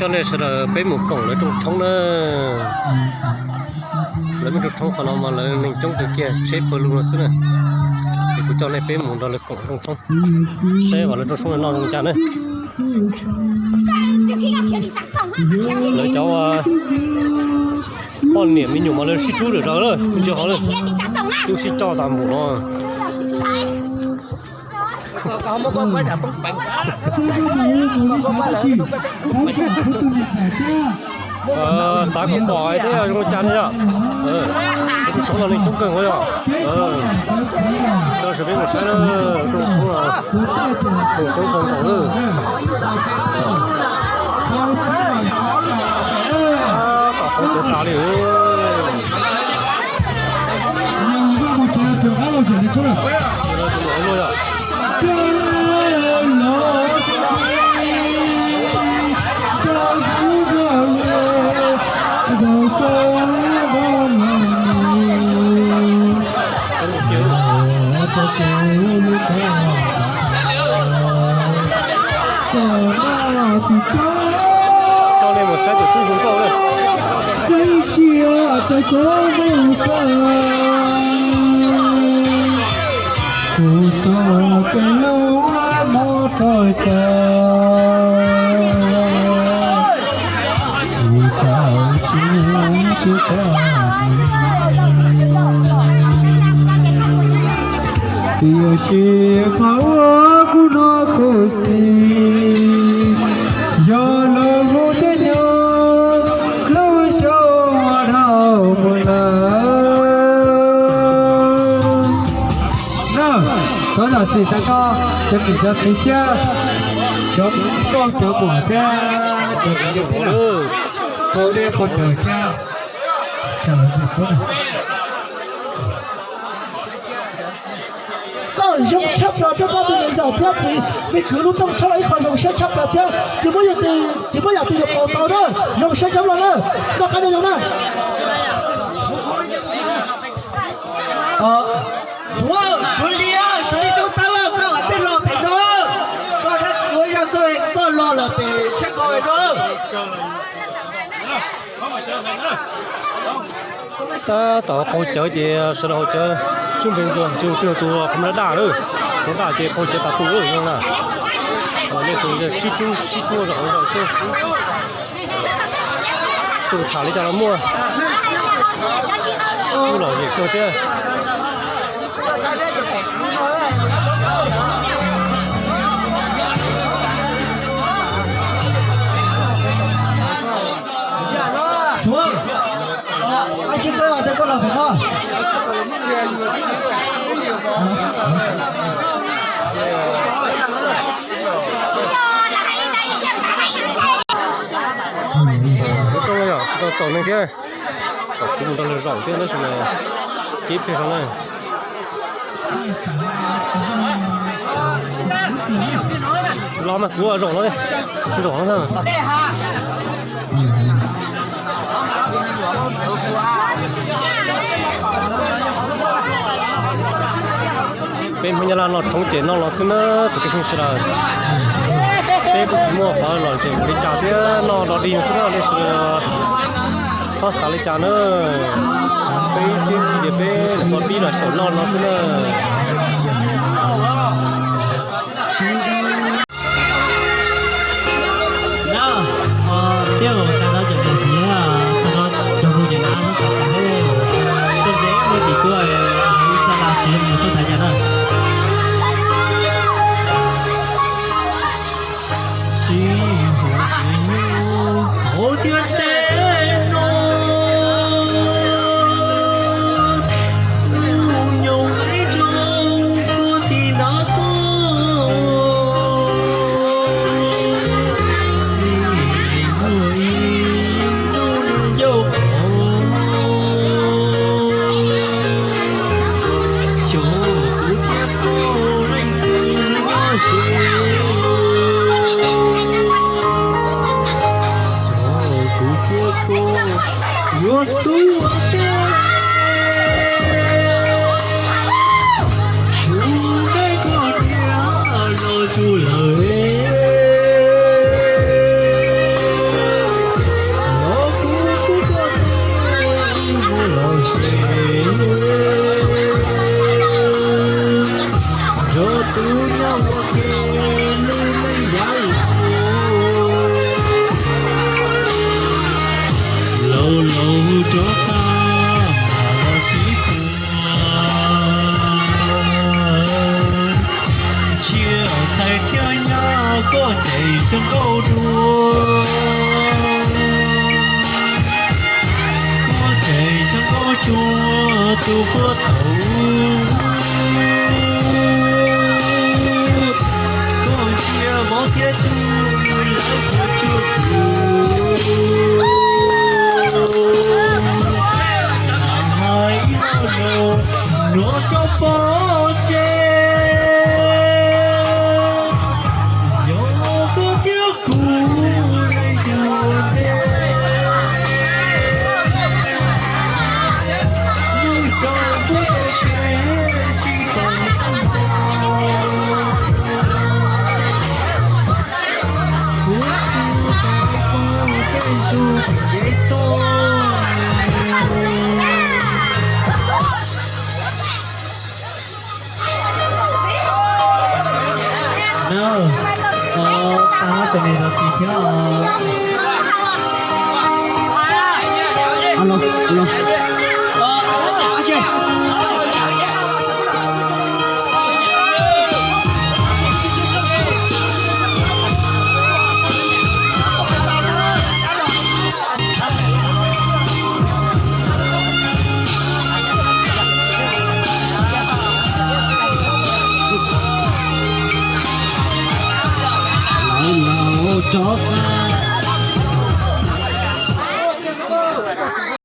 Coj nej sawv daws peb mus koom lawv rooj tshoob na. Lawv rooj tshoob qhov no mas lawv neeg coob kawg kiag, tsheb pawg lug no xwb na. Es kuv coj nej peb mus nrog lawv koom rooj tshoob, saib lawv rooj tshoob no noj zoo cas na. Lawv cov poj niam me nyuam mas lawv sib rub zom zaws lawm, ntsia hov lawm, twb sib roj tas npaum no. Xav kom pom thiab zoo li cas ne yom. Rooj tshoob no neeg coob kawg nkaus yom. Coj sawv daws mus saib na, rooj tshoob no neeg coob kawg nkaus lawm. Tom qhov kuv tas li. Coj nej mus saib tus tub hu nkauj na. Kuv txoj kev hlub muab rau koj, kuv txoj tsis muab rau koj. Tiam sis qhov uas kuv hnov khuv xim yog lub hu thiab nyob lub xyoo dhau mus lawm. Na, cov zam txim tag nrho, cov niam cov txiv thiab cov nkauj cov muam thiab cov niam yau thiab na, qhau dej qhau cawv thiab. Koj zoo tshaj plaws rau koj tus niam ntxawm thiab txiv, me kwv lub rooj tshoob los ib qho zoo siab tshaj plaws thiab tsis muaj yam twg, tsis muaj yam twg yuav pauv tau na. Zoo siab tshaj plaws na, noj qab nyob zoo na. Suav, Suav Lis, Suav Lis Roob Tab, koj ua tej los pem no, koj dab tsis ua zaj koj, koj los lawm pem sab ko no. Tab tom qhau cawv ces sawv daws haus cawv sib npe ntxuag, tsis tus qhov daj daj lawm, qhov daj ces qhau cawv tas tu lawm no na. Nej sib rub sib rub zom zaws xwb. Tus tham li cas los muaj, kuj lom zem kawg thiab. Lub rooj yog tsis tau txaus neeg thiab, kom kuv mus nrog lawv zaum thiab tab sis mas cib pliag zog na. Los mas kuv zaum no, zaum no na. Peb Hmoob Nyab Laj noj tshoob ces noj los xwb na, kwv tij Hmoob sawv daws. Peb kuj tsis muaj qhov lom zem ua li cas thiab, noj do dig xwb na, nej sawv daws txhob xav li cas na. Peb ib txhiab txhis ces peb niam pog pib los xyaum noj no xwb na. Thiab tag no cov niam txiv, tag no cov hu ces na, txhob xav li, txoj kev muaj tim tuaj, ib txoj laj tsis mus txhob xav cas na. Sib hu hauv tiaj teb no, hnub nyoog ib rau puag tim no tuaj. Muaj ib hnub nws ncauj qhov, xyov kuv thiab koj leej twg nyob ze. Xyov kuv thiab koj yuav xub ua teb, kuv neb koj thiab los tsuj lawm. Koj tseem xyov koj cuag tus puag thaum ub, koj ntsia vov thiab tug lawv puas tsuaj kuv. Hais ib lo lus nuav tso pov tseg, yog koj thiab kuv leej twg ua ntej, yug xyoo puag tau kev sib tau. Kuv tsis tau koj tej ntug txim ncev toj. Na, tag tso nis los txiv thiab os.